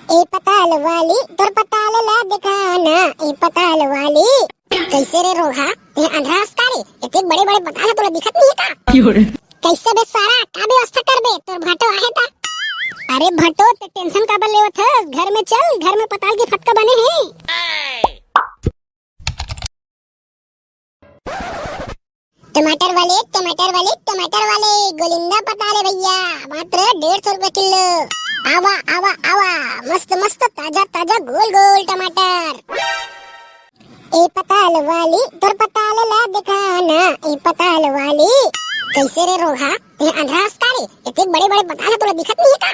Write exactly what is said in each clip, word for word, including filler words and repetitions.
ए पताल वाली, तोर पताल ला दिखाना, ए पताल वाली। कैसे रे रोगहा, ते अंधरा हस का रे? इतने बड़े बड़े पताल तोला दिखत नहीं है का? कैसे बे सारा, का व्यवस्था करबे? तोर भाटो आहे ता? अरे भाटो, ते टेंशन काबर लेवत हस? घर में चल, घर में पताल के फतका बने हे। टमाटर वाले, टमाटर वाले, टमाटर वाले, गोलिंदा पताल हे भैया, मात्र डेढ़ सौ रुपए किलो। आवा, आवा, आवा, मस्त मस्त, ताजा ताजा, गोल गोल टमाटर। ए पताल वाली, तोर पताल ला दिखाना, ए पताल वाली। कैसे रे रोगहा, ते अंधरा हस का रे? इतने बड़े बड़े पताल तोला दिखत नहीं है का?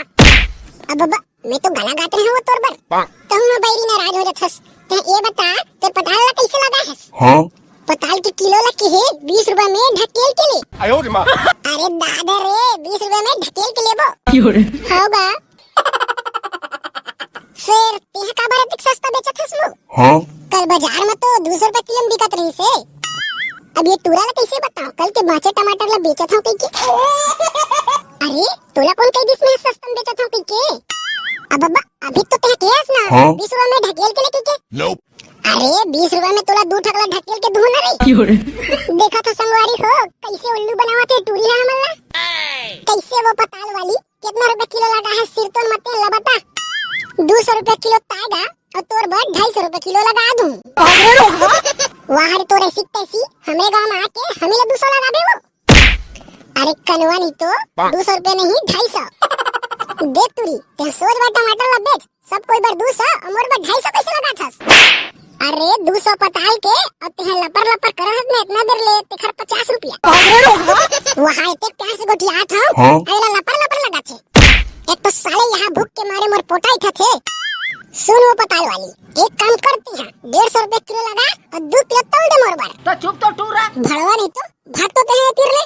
अब बाबा, मैं तो गाना गात रहे हूँ तोर बर। कहूँ मैं बैरी नाराज हो जाथस। ते ये बता, ते पताल ला कैसे लगा हस? पताल के किलो ला के हे बीस रुपए में ढकेल के ले। अरे दादा रे, बीस रुपए में ढकेल के लेबो? होगा। फिर तेहा काबर अतिक सस्ता बेचत हस वो? कल बाजार में तो दो सौ रुपए किलो में बिकत रहिस हे। अब ये टूरा ला कैसे बताओ, कल के बाचे टमाटर ला बेचत हूँ कह के। अरे, तोला कौन कह दिस मैं सस्ता में बेचत हूँ कह के? अब बाबा, अभी तो तेहा केहस ना, बीस रुपए में ढकेल के ले कह के। अरे, बीस रुपए में तोला दू ठकला ढकेल के दूँ ना रे। देखा तो संगवारी हो, कैसे उल्लू बनावत हे टूरी हे हमन ला। कैसे वो पताल वाली, कितना रुपए किलो लगा हे सिरतोन मते ला बता। दू सौ रुपए किलो तागा, और तोर बर ढाई सौ रुपए किलो लगा दूँ। वाह रे तोर ऐसी तैसी, हमरे गाँव में आके हमी ला दू सौ लगा दे वो। अरे कनवा नहीं तो, दू सौ रुपए नहीं, ढाई सौ। देख टूरी, ते सोच बा टमाटर ला बेच, सब कोई बर दू सौ और मोर बर ढाई सौ कैसे लगाथस? अरे दू सौ पताल के और तेहा लपर लपर करत में इतना देर ले तेखर पचास रुपया। वहाँ इतने प्यार से गोठियात हूँ, अरे ला लपर लपर लगाथे। एक तो साले यहाँ भूख के मारे मोर पोटा उठत हे। सुन वो पताल वाली, एक काम करते हैं, डेढ़ सौ रुपए किलो लगा और दू किलो तौल दे मोर बर। तो चुप तो टूरा। भड़वा नहीं तो, भाग तो तेहा तीर ले।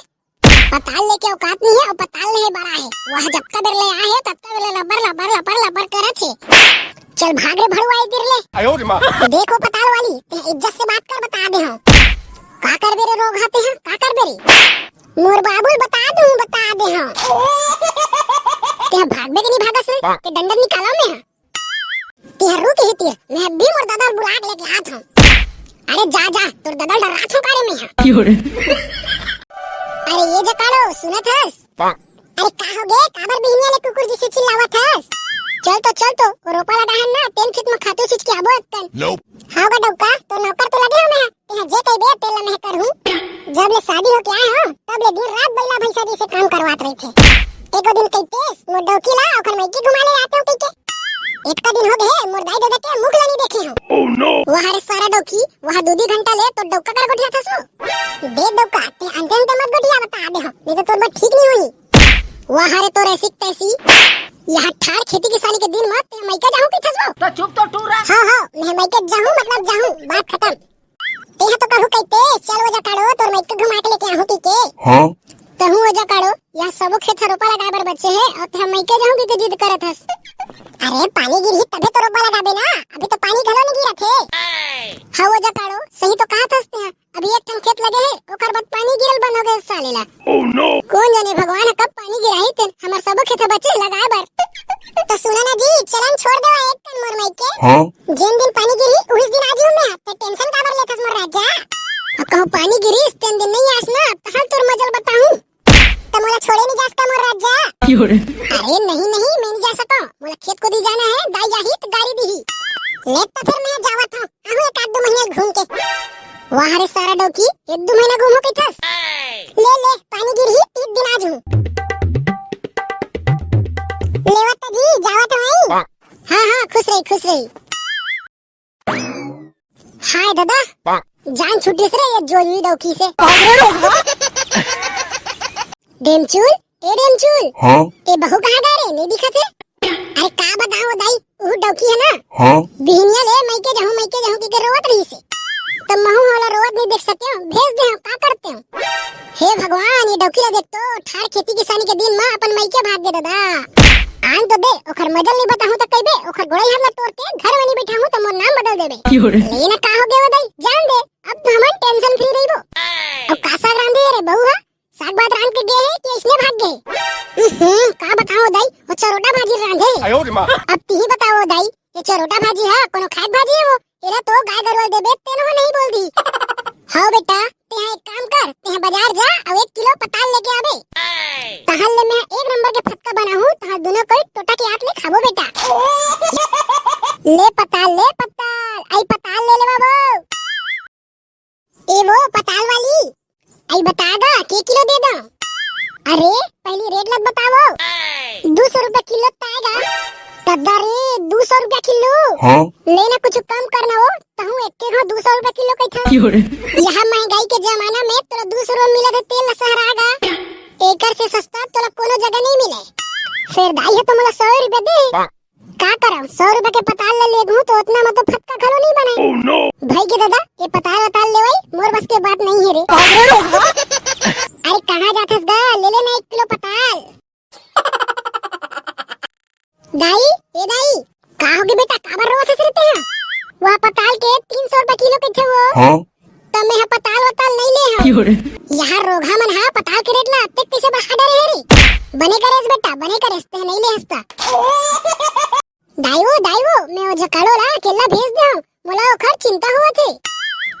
पताल लेके औकात नहीं है, और पताल नहीं बड़ा है। वह जतका बेर ले आए है, ततका बेर ले लबर, लबर, लबर, लबर करत है। चल भाग रे भड़ुआ, इधर ले। देखो पताल वाली, ते इज्जत से बात कर, बता दे हूँ। का करबे रे रोगहा ते, हाँ? का करबे रे? मोर बाबू बता दूँ, बता दे हूँ। ते भागबे के नहीं भागस रे? ते डंडा निकाला मैं, हाँ? तिहर रुक ही तिहर, मैं अभी मोर ददा ल बुला के लेके आत हूँ। अरे जा जा, तोर ददा ल डरात हूँ का रे मैं, हाँ? अरे ये जकाड़ो, सुनत हस? अरे का हो गे, काबर बिहनिया ले कुकुर जैसे चिल्लावत हस? चल तो, चल तो, वो रोपा लगा है ना, तेन खेत में खातू छींच के आबो अतकन। हाँ गा डौका, तो नौकर तो लगे हो मैं, तेहा जे कहिबे तेला मैं करहूँ। जब ले शादी होके आए हो, तब ले दिन रात बइला भैंसा जैसे काम करवात रहिथे। एको दिन कहितेस, मोर डौकी ला ओखर मइके घुमा ले आते हो कहिके। इतका दिन हो गए, मोर दाई ददा के मुख ला नहीं देखे हो। वाह रे सारा डौकी, वाह दू दू घंटा ले तो डौका कर गोठिया थसो। दे डौका, ते अंते अंते मत गोठिया, बता दे हो, नहीं तो तोर बर ठीक नहीं होही। वाह रे तोर ऐसी तैसी, यहाँ ठार खेती किसानी के दिन मत ते मइके जाहूँ कहिथस वो। तो चुप तो टूरा। हाँ हाँ, मैं मइके जाहूँ मतलब जाहूँ, बात खत्म। तेहा तो कहूँ कहिते, चल वो जकाड़ो, तोर मइके घुमा के लेके आहूँ कहिके। हाँ। कहूँ वो जकाड़ो, यहाँ सबो खेत ह रोपा लगाए बर बचे हे, और तेहा मइके जाहूँ कहिके जिद करत हस। अरे पानी गिरही तभे तो रोपा लगाबे ना, अभी तो पानी घलो नहीं गिरत हे। हाँ वो जकाड़ो, सही तो कहत हस तेहा, अभी एक ठन खेत लगे हे, ओकर बाद पानी गिरल बंद हो गए साले ला। कौन जाने भगवान ह कब पानी गिराही तेन, हमर सबो खेत ह बचे हे लगाए बर। तो सुना ना जी, चलन छोड़ देवा एक ठन मोर मइके। जेन दिन पानी गिरही, उहिच दिन आ जहूँ मैं, ते tension काबर लेथस मोर राजा? अब कहूँ पानी गिरिस, तेन दिन नहीं आस ना, तहां तोर मजा ल बताहूँ। त मोला छोड़े नहीं जास का मोर राजा? अरे नहीं, नहीं, मैं नहीं जा सकूँ, मोला खेत कोती जाना है, दाई जाही त गारी दिही। ले त फिर मैं जावत हूँ, आहूँ एक आध दो महीना घूम के। वाह रे सारा डौकी, एक दो महीना घूमो कहिथस? ले, ले, पानी गिरही, तीन दिन आ जहूँ। लेवत जी, जावत हूँ। हाँ, हाँ, खुश रही, खुश रही। हाय दादा, जान छुटिस रे ये जोजवी डौकी से। डेमचुल, ए डेमचुल। हाँ? ए बहू कहाँ गा रे? नहीं दिखत हे। अरे का बताओ दाई, उहू डौकी है ना? हाँ? बिहनिया ले मइके जाहूँ, मइके जाहूँ कहिके रोवत रहिस हे। त महूँ ओला रोवत नहीं देख सके हूँ, भेज दे हूँ, का करते हूँ? हे भगवान, ये डौकी ला देख तो, ठार खेती किसानी के दिन म अपन मइके भाग गे दादा। आन तो दे, ओखर मजा ल नहीं बताहूँ त कहिबे, ओखर गोड़ई हाथ ला तोड़ के घर में नहीं बैठाहूँ त मोर नाम बदल देबे। ले ना का हो गे वो दाई, जान दे, अब तो हमन tension free रहिबो। अब का साग रांधे रे बहू हा? साग भात रांध के गे हे कि अइसने भाग गे? हम्म, का बताओ दाई, वो चरोटा भाजी रांधे। अब तिही बताओ दाई, चरोटा भाजी ह, कोनो खाए भाजी हे वो? एला तो गाय गरुवा देबे, तेनो ह नहीं बोल दी। हव बेटा, तेहा एक काम कर, तेहा बाजार जा अउ एक किलो पताल लेके आबे। तहन ले मैं एक नंबर के फतका बनाहूं, तहां दुनो कोई टोटा के आंत ले खाबो बेटा। ले पताल, ले पताल, आई पताल ले लेवा वो। ए वो पताल वाली, आई बता गा, के किलो दे दो? अरे, पहली रेट लग बतावो। दो सौ रुपया किलो त आएगा। दद्दा रे, दो सौ रुपया किलो? हाँ? लेना कुछ कम करना हो, तहूं एक के घाव दो सौ रुपया किलो कहिथा। क्यों रे? यह महंगाई के जमाना में तोला दो सौ रुपया मिलत हे, तेल ला सहरा गा। एकर से सस्ता तोला कोनो जगह नहीं मिले। फेर दाई ह तो मोला सौ रुपया दे। का करव, सौ रुपया के पताल ले लेगहूं तो ओतना म तो फतका घलो नहीं बने। भाई के ददा, ये पताल वताल लेवई मोर बस के बात नहीं हे रे। अरे कहाँ जाथस गा, ले लेना एक किलो पताल। दाई, ए दाई, का होगे बेटा, काबर रोवत हस रे तेहा? वह पताल के तीन सौ रुपया किलो कहिथे वो। हाँ? त मेंहा पताल वताल नइ ले हंव। क्यों रे? यहाँ रोगहा मन हा पताल के रेट ला अतेक कइसे बढ़ा डरे हे रे? बने करेस बेटा, बने करेस, तेंहा नइ ले हस त। दाई वो, दाई वो, मैं ओ जकाड़ो ला अकेल्ला भेज दे हंव, मोला ओखर चिंता होवत हे।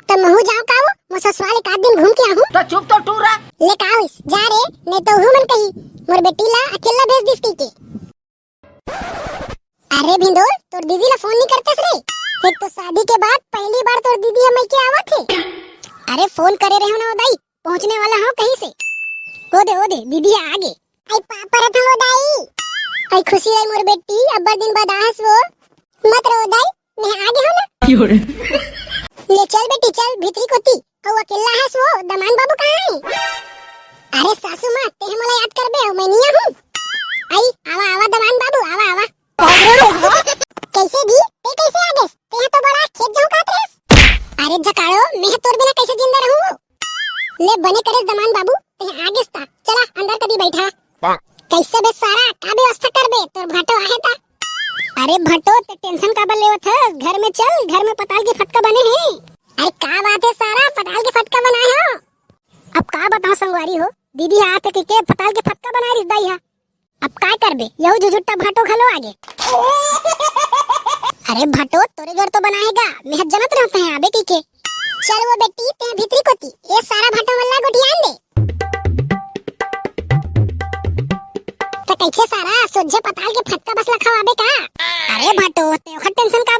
त महूं जांव का वो, मोर ससुराल एक आध दिन घूम के आहूं। त चुप तो टूरा। ले का होइस, जा रे, नइ त उहू मन कही, मोर बेटी ला अकेल्ला भेज दिस कहिके। अरे भिंदोल, तोर दीदी ला फोन नहीं करतेस रे? एक तो शादी के बाद पहली बार तोर दीदी ह मइके आवत हे। अरे फोन करे रहे हो ना दाई, पहुंचने वाला हूँ कहीं से। ओ दे, ओ दे, दीदी आ गे। आई पापा रथ हो दाई। आई खुशी रही मोर बेटी, अब्बड़ दिन बाद आहस वो। मत रो दाई, मैं आ गे हूँ ना। क्यों रे? ले चल बेटी चल, भीतरी कोती। अउ अकेल्ला हस वो, दमान बाबू कहाँ हे? अरे सासू माँ, तेह मोला याद करबे, अउ मैं निया हूँ। आई, आवा, आवा दमान बाबू, आवा, आवा। कैसे जी, ते कैसे आ गेस? तेह तो बड़ा खेत जाऊँ कहत रहस। अरे जकाड़ो, मैं तोर बिना कैसे जिंदा रहूँ? ले बने करेस दमान बाबू, तेह आ गेस ता। चला, अंदर कदी बैठा। कैसे बे सारा, का व्यवस्था करबे? तोर भाटो आहे ता। अरे भटो, ते टेंशन काबर लेवत हस? घर में चल, घर में पताल के फतका बने हे। अरे का बात हे सारा, पताल के फतका बनाए हो? अब का बताओ संगवारी हो, दीदी हा आथे कहिके पताल के फतका बनाए रिस दाई हा। अब काय करबे, यहू झुझुट्टा भाटो घलो आगे। अरे भाटो, तोरे जोर तो बनाएगा, मैं हर जनत रहते हैं आबे कहिके। चल वो बेटी, ते भीतरी कोती, ए सारा भाटो वाला गोठियान दे। त कैसे सारा सोझे पताल के फतका बस ला खवाबे का? अरे भाटो, ते ओखर टेंशन का